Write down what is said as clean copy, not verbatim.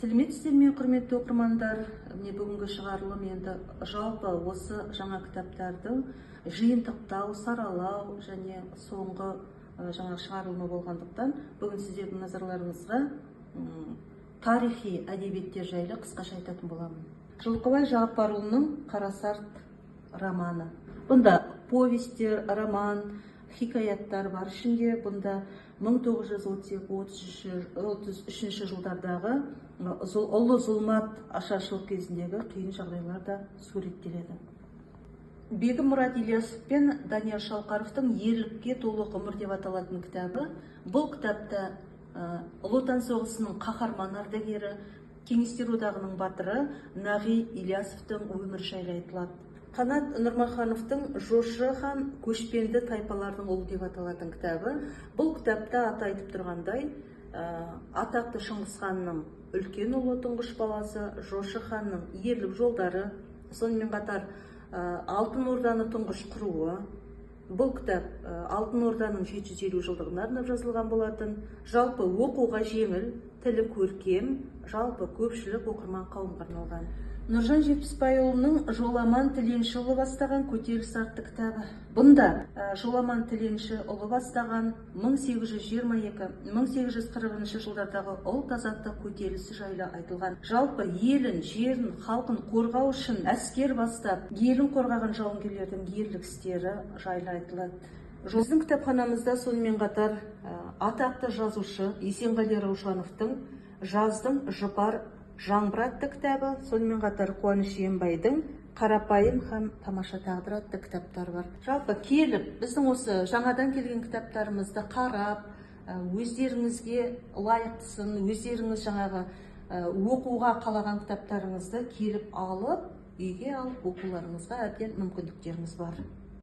Сәлеметсіздер ме, құрметті оқырмандар! Міне, бүгінгі шығарылым енді жалпы осы жаңа кітаптардың жиынтықтау, саралау және соңғы жаңа шығарылымы болғандықтан, бүгін сіздердің назарларыңызға тарихи әдебиеттер жайлы қысқаша айтатын боламын. Жылқыбай Жағыпарұлының «Қарасарт» романы. Бұнда повестер, роман, хикаяттар бар ішінде. Бұнда 1932-33 жылдардағы ұлы зұлмат, ашаршылық кезіндегі қиын жағдайлар да суреттеледі. Бегім Мұрат Ильясов пен Данияр Шалқаровтың «Ерлікке толы ғұмыр» деп аталатын кітабы. Бұл кітапта Ұлы Отан соғысының қаһарман ардагері, Кеңестер Одағының батыры Нағи Ильясовтың өмірі жайлы айтылады. Қанат Нұрмахановтың «Жошы хан: көшпенді тайпалардың ұлы» деп аталатын кітабы. Бұл кітапта аты айтып тұрғандай, атақты Шыңғыс ханның үлкен ұлы, тұңғыш баласы Жошы ханның ерлік жолдары, сонымен қатар Алтын Орданы тұңғыш құруы. Бұл кітап Алтын Орданың 750 жылдығына арнап жазылған болатын. Жалпы оқуға жеңіл, тілі көркем, жалпы көпшілік оқырман қауымға арналған. Нұржан Жетпісбайұлының «Жоламан Тіленшіұлы бастаған көтеріліс» атты кітабы. Бұнда Жоламан Тіленшіұлы бастаған 1822-1840 жылдардағы ұлт азаттық көтерілісі жайлы айтылған. Жалпы елін, жерін, халқын қорғау үшін әскер бастап, елін қорғаған жауынгерлердің ерлік істері жайлы айтылады. Біздің кітапханамызда сонымен қатар атақты жазушы Есенғали Раушановтың «Жаздың жұпар жаңбыр» атты кітабы, сонымен қатар Қуаныш Жиенбайдың «Қарапайым һәм тамаша тағдыр» атты кітаптар бар. Жалпы келіп, біздің осы жаңадан келген кітаптарымызды қарап, өздеріңізге лайықтысын, өздеріңіз жаңағы оқуға қалаған кітаптарыңызды келіп алып, үйге алып оқуларыңызға әбден мүмкіндіктеріңіз бар.